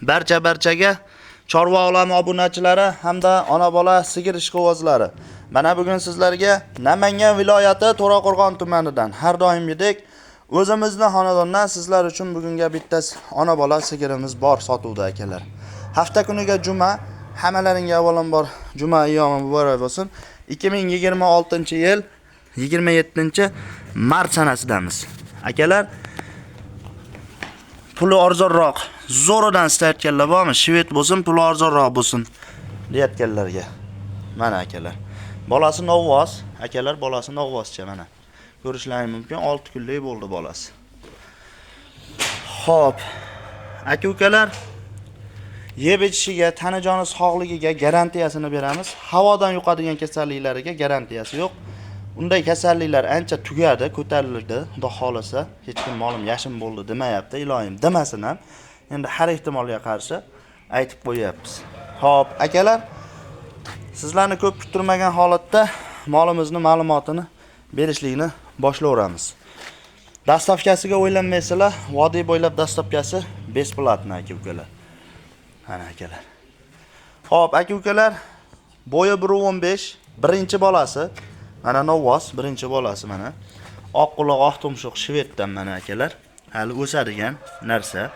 Barcha-barchaga Chorva olami obunachilari hamda ona bola sigir ishqibozlari. Mana bugun sizlarga Namangan viloyati To'raqo'rg'on tumanidan har doimgidek o'zimizni xonadondan sizlar uchun bugunga bitta ona bola sigirimiz bor sotuvda akalar. Hafta kuniga juma, hammalaringga avvalambor juma ayyomi muborak bo'lsin. 2026-yil 27-mart sanasidamiz. Akalar, puli arzonroq, zo'ridan istayotganlar bormi? Shved bo'lsin, puli arzonroq bo'lsin deyotganlarga. Mana akalar. Bolasi novvoz, akalar, bolasi novvozcha mana. Ko'rishlaring mumkin, 6 kunlik bo'ldi bolasi. Xo'p, aka ukalar, yeb ichishiga, tana joni sog'ligiga garantiyasini beramiz. Havodan yuqadigan kasalliklariga garantiyasi yo'q. Unday kasalliklar ancha tugadi, ko'tarildi. Xudo xolasa, hech kim molim yashim bo'ldi demayapti, iloyim demasin ham. Endi har ehtimolga qarshi aytib qo'yapmiz. Xo'p, akalar, sizlarni ko'p kuttirmagan holatda molimizni ma'lumotini berishlikni boshlayveramiz. Доставка siga o'ylanmaysizlar, vodiy bo'ylab доставка si бесплатно, aka ukalar. Mana akalar. Xo'p, aka ukalar, bo'yi 1.15, birinchi bolasi. Mana novvoz, birinchi bolasi mana. Oq quloq, oq tumshuq shveddan mana akalar. Hali o'sadigan narsa.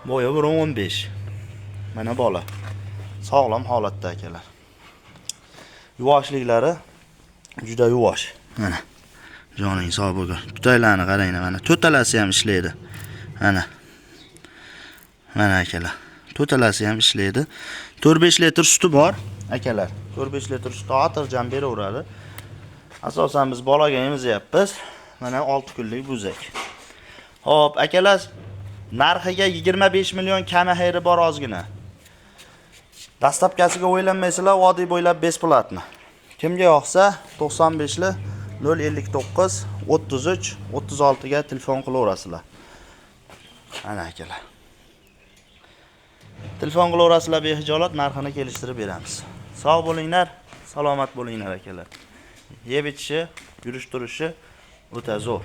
Bo'yi 1.15. Mana bola. Sog'lom holatda akalar. Yuvoshliklari juda yuvosh. Mana. Joning sog' bo'lsin. Tutaylarni qaranglar mana. To'talasi ham ishlaydi. Mana. Mana akalar. To'talasi ham ishlaydi. 4-5 litr suti bor akalar. 4-5 litr sut xotirjam beraveradi. Asosan biz bolaga emizyapmiz. Mana 6 kunlik buzak. Xo'p, akalar, narxiga 25 million kami xayri bor ozgina. Доставка siga o'ylanmaysizlar, vodiy bo'ylab бесплатно. Kimga yoqsa 95 li 059 33 36 ga telefon qilaverasizlar. Mana akalar. Telefon qilaverasizlar, behijolat narxini kelishtirib beramiz. Sog' bo'linglar, salomat bo'linglar akalar. Yeb ichishi, yurish turishi o'ta zo'r.